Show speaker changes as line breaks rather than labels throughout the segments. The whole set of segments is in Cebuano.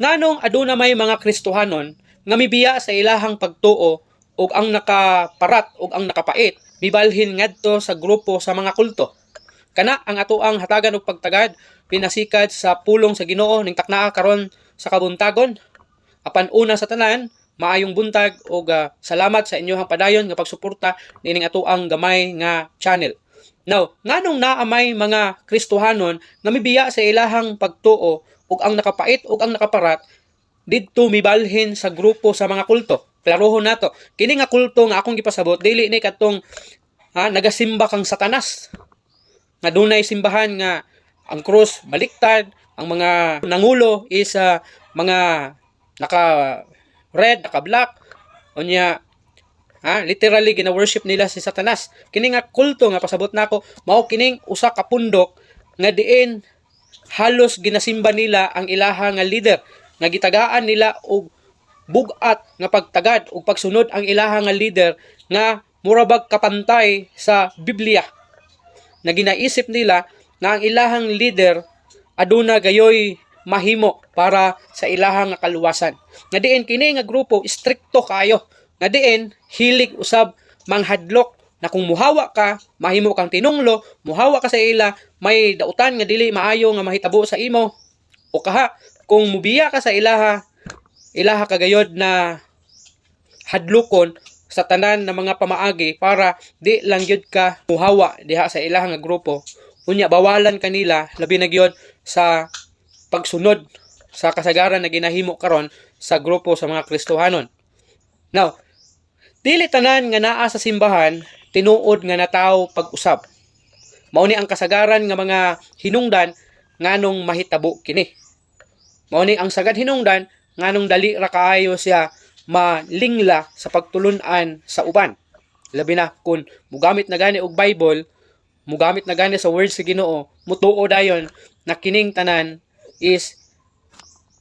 Nganong aduna may mga Kristohanon nga mibiya sa ilahang pagtuo ug ang nakaparat ug ang nakapait mibalhin ngadto sa grupo sa mga kulto? Kana ang atoang hatagan og pagtagad pinasikad sa pulong sa Ginoo ning taknaa karon sa kabuntagon. Apan una sa tanan, maayong buntag ug salamat sa inyohang padayon nga pagsuporta niining atoang gamay nga channel. Now, nganong naa may mga Kristohanon nga mibiya sa ilahang pagtuo ug ang nakapait ug ang nakaparat didto mibalhin sa grupo sa mga kulto? Klarohon nato. Kini nga kulto nga akong gipasabot, dili ni katong nagasimba kang Satanas. Nga dunay simbahan nga ang krus baliktad, ang mga nangulo is mga naka red, naka black, unya literally gina-worship nila si Satanas. Kini nga kulto nga pasabot nako, mao kining usa ka pundok nga diin halos ginasimba nila ang ilaha nga leader nga gitagaan nila og bug-at nga pagtagad ug pagsunod ang ilaha nga leader nga murabag kapantay sa Biblia, na ginaisip nila na ang ilahang leader aduna gayoy mahimo para sa ilahang nga kaluwasan. Nga diin kini nga grupo istrikto kayo. Nga diin hilig usab manghadlok na kung muhawa ka, mahimo kang tinunglo, muhawa ka sa ila, may dautan nga dili maayo nga mahitabo sa imo. O kaha, kung mubiya ka sa ilaha, ilaha kagayod na hadlokon sa tanan na mga pamaagi para di lang gyud ka muhawa diha sa ilaha nga grupo. Unya bawalan kanila, labi na gyud sa pagsunod sa kasagaran na ginahimo karon sa grupo sa mga Kristohanon. Now, dili tanan nga naa sa simbahan tinuod nga natawo pag-usab. Mao ni ang kasagaran nga mga hinungdan nganong mahitabo kini. Mao ni ang sagad hinungdan nganong dali ra kaayo siya malingla sa pagtulun-an sa uban. Labi na kung mugamit na gani og Bible, mugamit na gani sa words sa Ginoo, mutuo dayon na kining tanan is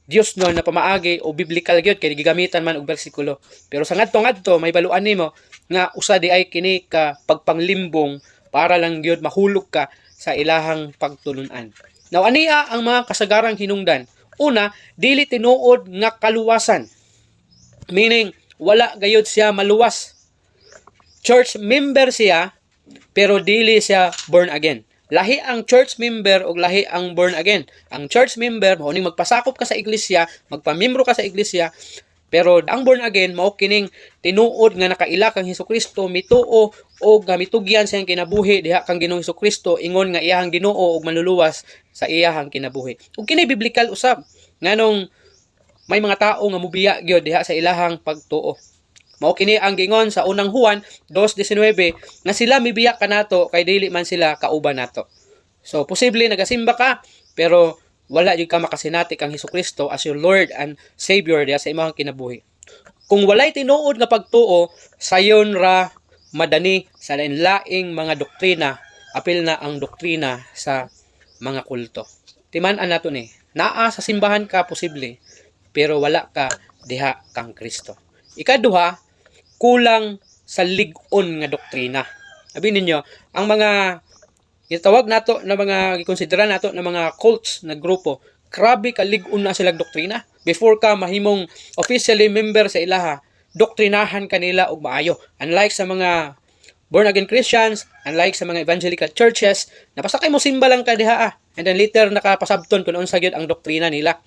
Dios no na pamaagi o biblical gyud kay gigamitan man og bersikulo. Pero sa ngadto-ngadto may baluan nimo nga usa di ay kini ka pagpanglimbong para lang gyud mahulog ka sa ilahang pagtulun-an. Now, ania ang mga kasagarang hinungdan? Una, dili tinuod nga kaluwasan. Meaning, wala gayud siya maluwas. Church member siya pero dili siya born again. Lahi ang church member ug lahi ang born again. Ang church member mao ning magpasakop ka sa iglesia, magpamembro ka sa iglesia, pero ang born again mao kining tinuod nga nakaila kang Hesukristo, mituo o nga mitugyan sa iyang kinabuhi diha kang Ginoong Hesukristo ingon nga iyahang Ginoo ug manluluwas sa iyahang kinabuhi. Ug kini biblical usab, nganong may mga tao nga mubiya gyud diha sa ilahang pagtuo. Mao kini ang gingon sa Unang Juan 2:19 nga sila mibiya kanato kay dili man sila kauban nato. So posible nagasimba ka pero wala jud ka makasinati kang Hesukristo as your Lord and Savior diha sa imong kinabuhi. Kung walay tinuod nga pagtuo, sayon ra madani sa lain-laing mga doktrina, apil na ang doktrina sa mga kulto. Timan-an nato ni, naa sa simbahan ka posible, pero wala ka diha kang Kristo. Ikaduha, kulang sa lig-on nga doktrina. Abi ninyo, ang mga gitawag nato na mga gikonsidera nato na mga cults na grupo, grabe ka lig-on na silang doktrina. Before ka mahimong officially member sa ilaha, doktrinahan kanila og maayo. Unlike sa mga born again Christians, unlike sa mga evangelical churches, na basta kay mo simba lang ka diha ah. And then later nakapasabton kung unsa gyud ang doktrina nila.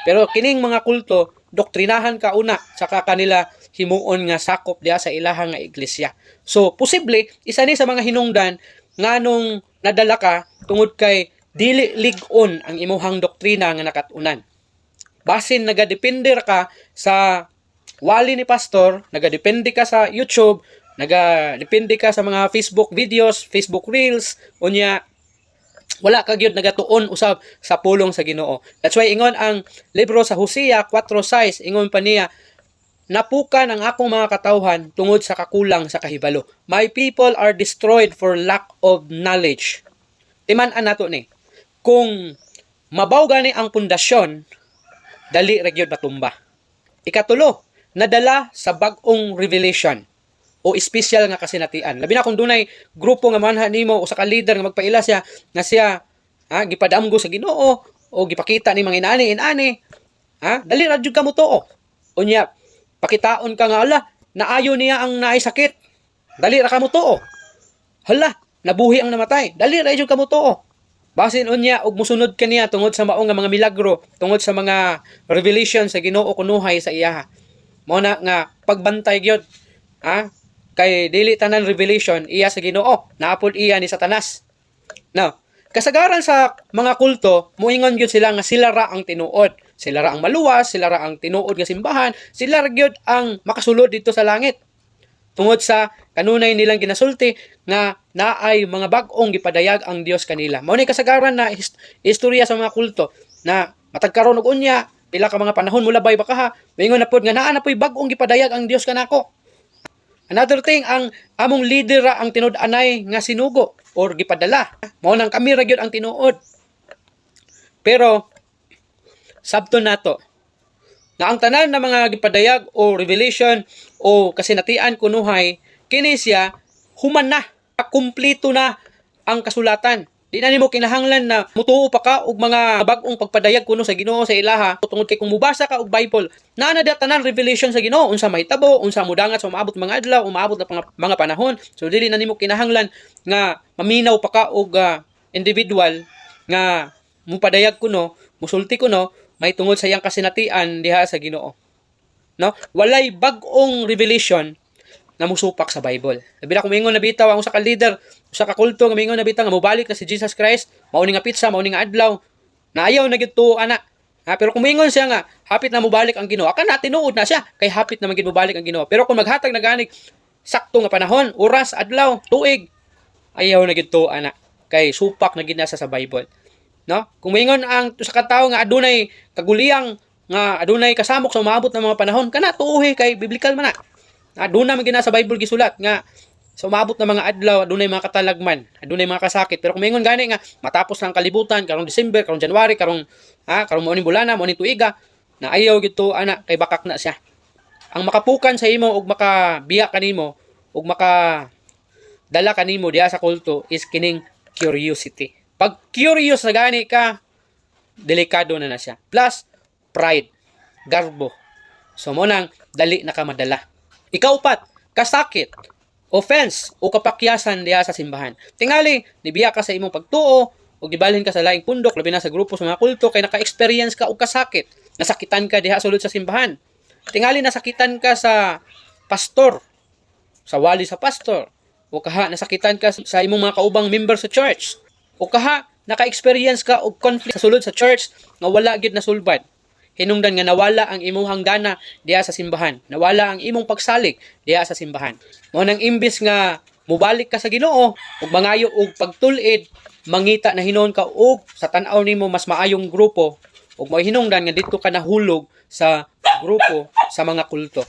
Pero kining mga kulto, doktrinahan ka una saka kanila himuon nga sakop diha sa ilahang nga iglesia. So posible isa ni sa mga hinungdan nganong nadala ka tungod kay dili lig-on ang imuhang doktrina nga nakat-unan. Basin nagadepende ra ka sa wali ni pastor, nagadepende ka sa YouTube, nagadepende ka sa mga Facebook videos, Facebook Reels, unya wala ka gyud nagatuon usab sa pulong sa Ginoo. That's why ingon ang libro sa Hosea 4:6, ingon pa niya, "Napukan ang akong mga katawhan tungod sa kakulang sa kahibalo." "My people are destroyed for lack of knowledge." Timan-an nato ni. Kung mabaw gani ang pundasyon, dali ra gyud matumba. Ikatulo, nadala sa bag-ong revelation o espesyal nga kasinatian. Labi na kung dunay grupo nga manha nimo usa ka leader nga magpaila siya nga siya gipadamgo sa Ginoo o gipakita ni mga inani inani. Ha? Dali ra jud ka motuo. Unya, pakitaon ka nga, ala, naayo niya ang naay sakit. Dali ra ka motuo. Hala, nabuhi ang namatay. Dali ra jud ka motuo. Basin unya og musunod ka niya tungod sa mao nga mga milagro, tungod sa mga revelation sa Ginoo kunuhay sa iyaha. Mao na nga pagbantay gyud. Ha? Kay dili tanan revelation iya sa Ginoo, naa pod iya ni Satanas. Now, kasagaran sa mga kulto, muingon gyud sila nga sila ra ang tinuod. Sila ra ang maluwas, sila ra ang tinuod nga simbahan, sila ra gyud ang makasulod dito sa langit. Tungod sa kanunay nilang ginasulti nga naay mga bag-ong gipadayag ang Dios kanila. Mao ni kasagaran na istorya sa mga kulto na matag karon og unya, pila ka mga panahon mulabay ba kaha, moingon na pod nga naa na po'y bag-ong gipadayag ang Dios kanako. Another thing, ang among leader ra ang tinud-anay nga sinugo or gipadala. Mao nang kami ra gyud ang tinuod. Pero sabton nato nga ang tanan na mga gipadayag o revelation o kasinatian kunuhay kini siya human na, kumpleto na ang kasulatan. Di na nimo kinahanglan na mutuo pa ka og mga bag-ong pagpadayag kuno sa Ginoo sa ilaha, tungod kay kung mubasa ka og Bible, naa na diha tanan revelation sa Ginoo, unsa mahitabo, unsa modangat sa umaabot mga adlaw, umaabot na mga panahon. So dili na nimo kinahanglan nga maminaw pa ka og individual nga mupadayag kuno, musulti kuno may tungod sa iyang kasinatian diha sa Ginoo, no? Walay bag-ong revelation nga musupak sa Bible. Labi na kung mingon na bitaw ang usa ka leader, usa ka kulto nga mingon na bitaw nga mobalik na si Jesus Christ, mao ni nga petsa, mao ni nga adlaw, na ayaw na gyud tuo ana. Ha, pero kung mingon siya nga hapit na mobalik ang Ginoo, kana tinuod na siya kay hapit na man gyud mobalik ang Ginoo. Pero kung maghatag na ganig sakto nga panahon, oras, adlaw, tuig, ayaw na gyud tuo ana kay supak na gyud na sa Bible. No? Kung moingon ang usa ka tawo nga adunay kaguliyang, nga adunay kasamok sa umaabot ng mga panahon, kana tuohi kay biblical man na. Aduna man gyud na sa Bible gisulat nga sa umaabot na mga adlaw adunay mga katalagman, adunay mga kasakit. Pero kung moingon gani nga matapos lang kalibutan karong December, karong January, karong ha, karong mao ning bulana, mao ning tuiga, na ayaw gyud to ana kay bakak na siya. Ang makapukan sa imo ug makabiya kanimo ug maka dala kanimo diha sa kulto is kining curiosity. Pag curious na gani ka, delikado na na siya. Plus, pride, garbo. So mao nang dali na ka madala. Ikaupat, kasakit, offense o kapakyasan diha sa simbahan. Tingali, nibiya ka sa imong pagtuo o gibalhin ka sa laing pundok, labi na sa grupo sa mga kulto, kay naka-experience ka og kasakit. Nasakitan ka diha sulod sa simbahan. Tingali nasakitan ka sa pastor, sa wali sa pastor, o kaha nasakitan ka sa imong mga kaubang member sa church, o kaha naka-experience ka og conflict sa sulod sa church nga wala gyud nasulbad. Hinungdan nga nawala ang imong hanggana diha sa simbahan, nawala ang imong pagsalig diha sa simbahan. Mao nang imbis nga mubalik ka sa Ginoo ug mangayo og pagtul-id, mangita na hinuon ka og sa tan-aw nimo mas maayong grupo, ug mao hinungdan nga didto ka nahulog sa grupo sa mga kulto.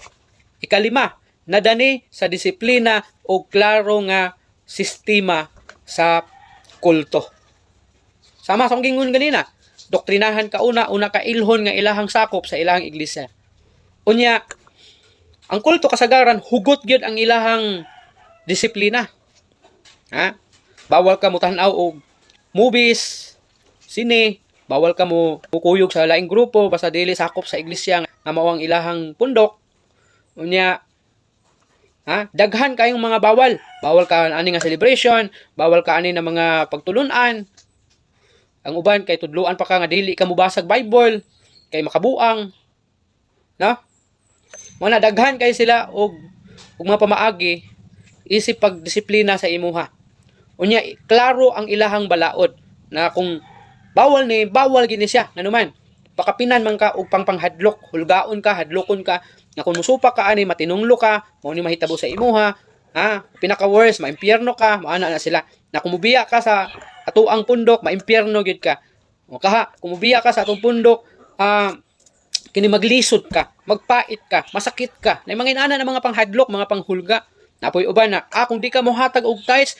Ikalima, nadani sa disiplina o klaro nga sistema sa kulto. Sama sa akong gingon ganina, doktrinahan ka una, una ka ilhon nga ilahang sakop sa ilahang iglesia. Unya, ang kulto kasagaran hugot gyud ang ilahang disiplina. Ha? Bawal ka mo tan-aw og movies, sine, bawal ka mo mukuyog sa laing grupo basta dili sakop sa iglesia nga mao ang ilahang pundok. Unya, ha? Daghan kayong mga bawal. Bawal ka ani nga celebration, bawal ka ani na mga pagtulunan. Ang uban kay tudluan pa ka nga dili ka mobasag Bible kay makabuang. No? Mao na daghan kay sila og mga pamaagi isip pagdisiplina sa imuha. Unya, klaro ang ilahang balaod na kung bawal ni bawal gini siya nganuman pakapinan man ka og pangpanghadlok, hulgaon ka, hadlokon ka nga kung musupak ka ani, matinunglo ka, mao ni mahitabo sa imuha. Ha, pinaka worst, maimpyerno ka. Maana na sila na kung mubiya ka sa atoang pundok, maimpyerno gyud ka, o kaha kung mubiya ka sa atong pundok, kini maglisod ka, magpait ka, masakit ka na mga inana na mga panghadlok, mga panghulga. Napoy uban na kung di ka mohatag og tithes,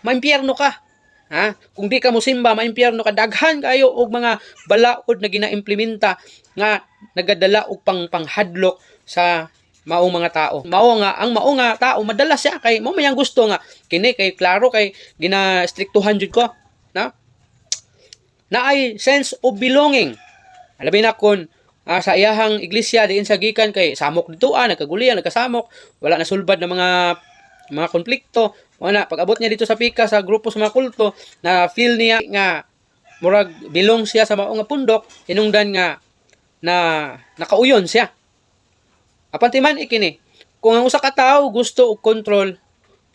maimpyerno ka. Ha? Kung di ka mo simba, maimpyerno ka. Daghan kayo og mga balaod na ginaimplementa nga nagadala og panghadlok sa maong mga tao. Mao nga ang mao nga tao madala siya kay mao may ang gusto nga kini kay klaro kay gina-striktuhan jud ko, na? Naay sense of belonging. Labi na kon Sa iyahang iglesia diin sa gikan kay samok dito, nagkagulian, nagkasamok, wala na sulbad na mga konflikto. Wala pag abot niya dito sa pika sa grupo sa mga kulto, na feel niya nga murag belong siya sa mao nga pundok, hinungdan nga na nakauyon siya. Apan timan ikini, kung ang usa ka tawo gusto og kontrol,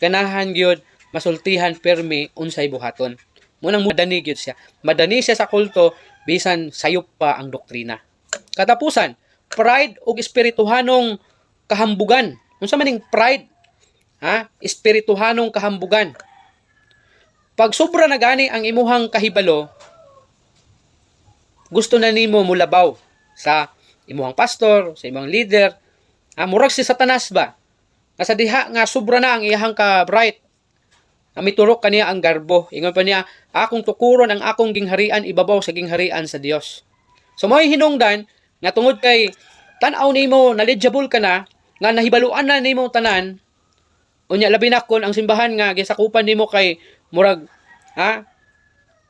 ganahan gyud masultihan permi unsay buhaton. Munang madani gyud siya. Madani siya sa kulto bisan sayop pa ang doktrina. Katapusan, pride ug espirituhanong kahambugan. Unsa man ning pride? Ha? Espirituhanong kahambugan. Pag sobra na gani ang imuhang kahibalo, gusto na nimo mulabaw sa imuhang pastor, sa imuhang leader. Ah, murag si Satanas ba? Nga sa diha nga sobra na ang iyahang ka bright. Ang miturok kaniya ang garbo. Ingon pa niya, "Akong tukuron ang akong gingharian ibabaw sa gingharian sa Dios." So mo'y hinungdan nga tungod kay tan-aw nimo knowledgeable ka na, nga nahibaluan na nimo tanan, unya labi na kon ang simbahan nga gisakupan nimo kay murag, ha,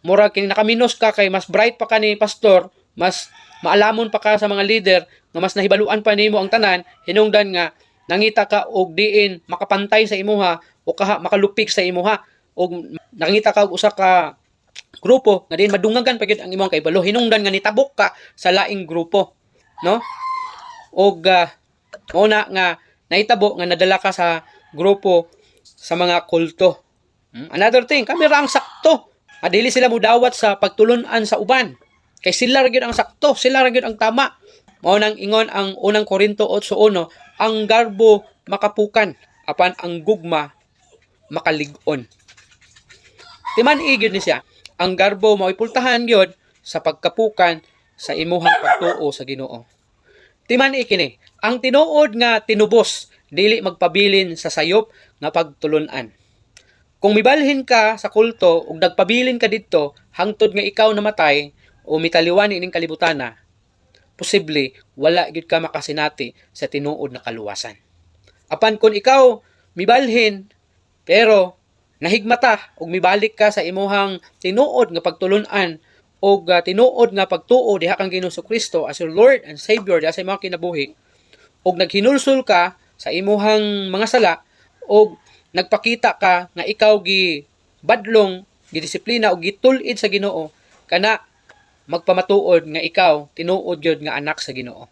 murag kini nakaminos ka kay mas bright pa ka ni pastor, mas maalamon pa ka sa mga leader, nga mas nahibaluan pa nimo ang tanan, hinungdan nga nangita ka og diin makapantay sa imuha o kaha makalupik sa imuha og nangita ka og usa ka grupo nga diin madungagan pa gyud ang imong kahibalo, hinungdan nga nitabok ka sa laing grupo, no? Og mao na nga nahitabo nga nadala ka sa grupo sa mga kulto. Another thing, kami ra ang sakto. Dili sila mudawat sa pagtulun-an sa uban. Kay sila ra gyud ang sakto, sila ra gyud ang tama. Mao nang ingon ang Unang Korinto 8:1, ang garbo makapukan, apan ang gugma makalig-on. Timan gyud ni siya. Ang garbo mao'y pultahan gyud sa pagkapukan sa imuhang pagtuo sa Ginoo. Timan kini, ang tinuod nga tinubos dili magpabilin sa sayop nga pagtulun-an. Kung mibalhin ka sa kulto ug nagpabilin ka didto hangtod nga ikaw namatay o mitaliwan ining kalibutana, posible wala gyud ka makasinati sa tinuod na kaluwasan. Apan kung ikaw mibalhin pero nahigmata ug mibalik ka sa imuhang tinuod nga pagtulun-an og tinuod nga pagtuo diha kang Ginoong Kristo as your Lord and Savior diha sa imong kinabuhi ug naghinulsol ka sa imuhang mga sala ug nagpakita ka nga ikaw gi badlong, gidisiplina ug gitul-id sa Ginoo, kana magpamatuod nga ikaw tinuod gyud nga anak sa Ginoo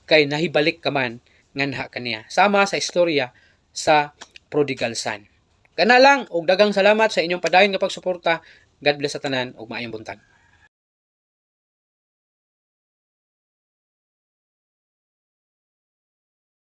kay nahibalik ka man nganha kaniya, sama sa istorya sa prodigal son. Kana lang ug daghang salamat sa inyong padayon nga pagsuporta. God bless sa tanan ug maayong buntag.